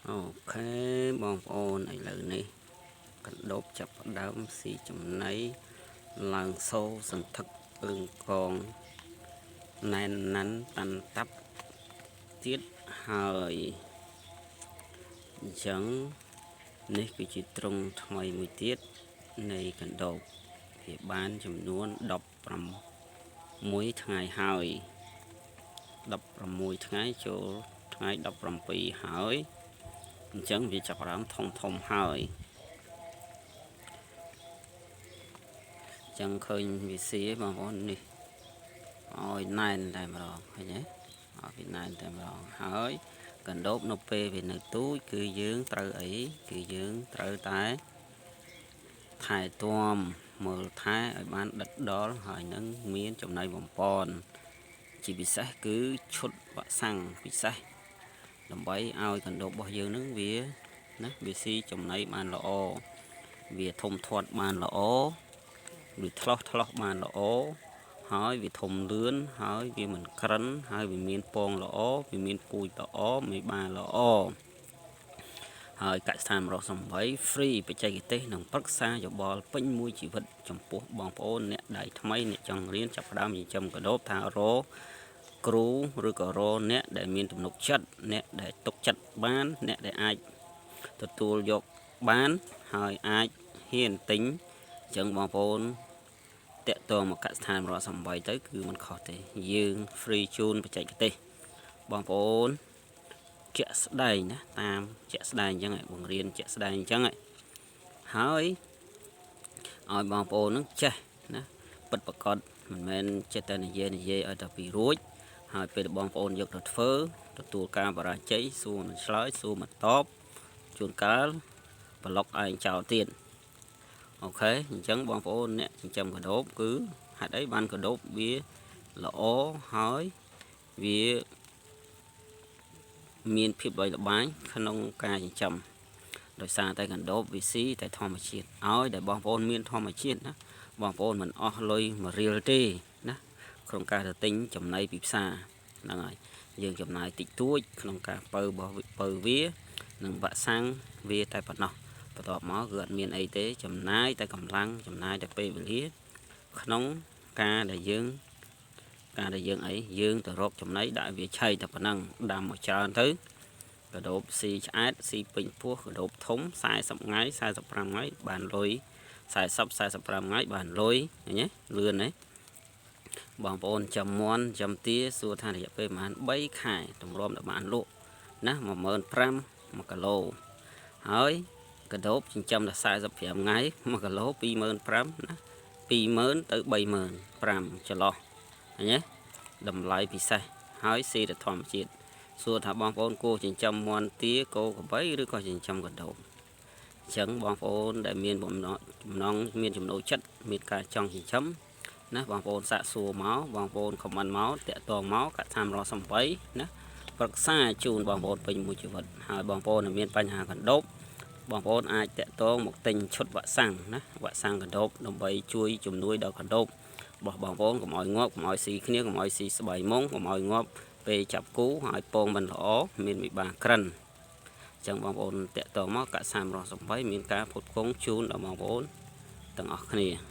OK បងប្អូនឥឡូវនេះកណ្ដូបចាប់ផ្ដើមស៊ីចំណីឡើងសូសន្ធឹកអឿងកងណែនណាន់តាន់តាប់ទៀតហើយអញ្ចឹងនេះគឺជាទ្រុងថ្មីមួយទៀតនៃកណ្ដូបវាបានចំនួន16ថ្ងៃហើយ16ថ្ងៃចូលថ្ងៃ17ហើយអញ្ចឹងវាចាប់ផ្ដើមធំធំហើយអញ្ចឹងឃើញវាស៊ីបងប្អូននេះឲ្យណែនតែម្ដងឃើញទេឲ្យវាណែនតែម្ដងហើយកណ្ដូបនៅពេលវានៅទូចគឺយើងត្រូវអីគឺយើងត្រូវតែថែទាំមើលថែឲ្យបានដិតដល់ហើយនឹងមានចំណីបំពន់ជាពិសេសគឺឈុតវ៉ាក់សាំងពិសេសដើម្បីឲ្យកណ្ដូបរបស់យើងនឹងវាណាវាស៊ីចំណីបានល្អវាធំធាត់បានល្អវាឆ្លោះឆ្លោះបានល្អហើយវាធំលឿនហើយវាមិនក្រិនហើយវាមានពងល្អវាមានពូជល្អមេបាល្អហើយកសិដ្ឋាន108 free បច្ចេកទេសនិងប្រឹក្សាយោបល់ពេញមួយជីវិតចំពោះបងប្អូនអ្នកដៃថ្មីអ្នកចង់រៀនចាប់ផ្ដើមចិញ្ចឹមកណ្ដូបថារកគ្រូឬក៏រកអ្នកដែលមានទំនុកចិត្តអ្នកដែលទុកចិត្តបានអ្នកដែលអាចទទួលយកបានហើយអាចហ៊ានទិញអញ្ចឹងបងប្អូនតាក់ទងមកកសិដ្ឋាន108ទៅគឺមិនខុសទេយើង free ជូនបច្ចេកទេសបងប្អូនជាក់ស្ដែងណាតាមជាក់ស្ដែងអញ្ចឹងបង្រៀនជាក់ស្ដែងអញ្ចឹងហើយឲ្យបងប្អូននឹងចេះណាពិតប្រកបមិនមែនចេះតែនិយាយឲ្យតែពីរួចហើយពេលបងប្អូនយកទៅធ្វើទទួលការបរាជ័យសួរមិនឆ្លើយសួរមិនតបជួនកាលប្លុកឯងចោលទៀត OK អញ្ចឹងបងប្អូនអ្នកចិញ្ចឹមកណ្ដូបគឺហេតុអីបានកណ្ដូបវាល្អហើយវាមានភាពល្បីល្បាញក្នុងការចិញ្ចឹមដោយសារតែកណ្ដូបវាស៊ីតែធម្មជាតិឲ្យដែលបងប្អូនមានធម្មជាតិណាបងប្អូនមិនអស់លុយមួយរៀលទេណាក្នុងការទៅទិញចំណីពីផ្សារហ្នឹងហើយយើងចំណាយតិចតួចក្នុងការពៅរបស់ពៅវានិងវ៉ាក់សាំងវាតែប៉ុណ្ណោះបន្ទាប់មកគឺអត់មានអីទេចំណាយតែកម្លាំងចំណាយតែពេលវេលាក្នុងការដែលយើងអីយើងទៅរកចំណីដាក់វាឆៃតែប៉ុណ្ណឹងដាំមកច្រើនទៅកណ្ដូបស៊ីឆ្អែតស៊ីពេញពោះកណ្ដូបធំ40ថ្ងៃ45ថ្ងៃបានលុយ40 45ថ្ងៃបានលុយឃើញទេលឿនទេបងប្អូនចាំមន់ចាំទាសួរថារយៈពេលប្រហែល3ខែតម្រាំដល់បានលក់ណា15000 1គីឡូហើយកណ្ដូបចិញ្ចឹមដល់45ថ្ងៃ1គីឡូ25000ណា20000ទៅ35000ចន្លោះឃើញទេតម្លៃពិសេសហើយស៊ីតែធម្មជាតិសួរថាបងប្អូនគួរចិញ្ចឹមមាន់ទាគោក្របីឬក៏ចិញ្ចឹមកណ្ដូបអញ្ចឹងបងប្អូនដែលមានបំណងមានចំណូលចិត្តមានការចង់ចិញ្ចឹមណាបងប្អូនសាកសួរមកបងប្អូនខមមិនមកតាក់ទងមកកថា108ណាប្រឹក្សាជូនបងប្អូនពេញមួយជីវិតហើយបងប្អូនដែលមានបញ្ហាកណ្ដូបបងប្អូនអាចតាក់ទងមកទិញឈុតវ៉ាក់សាំងណាវ៉ាក់សាំងកណ្ដូបដើម្បីជួយជំនួយដល់កណ្ដូបរបស់បងប្អូនកុំឲ្យងាប់កុំឲ្យស៊ីគ្នាកុំឲ្យស៊ីស្បៃមុងកុំឲ្យងាប់ពេលចាប់គូហើយពងមិនល្អមានវិបាកក្រិនអញ្ចឹងបងប្អូនតាក់ទងមកកសា108មានការផ្គត់ផ្គង់ជូនដល់បងប្អូនទាំងអស់គ្នា។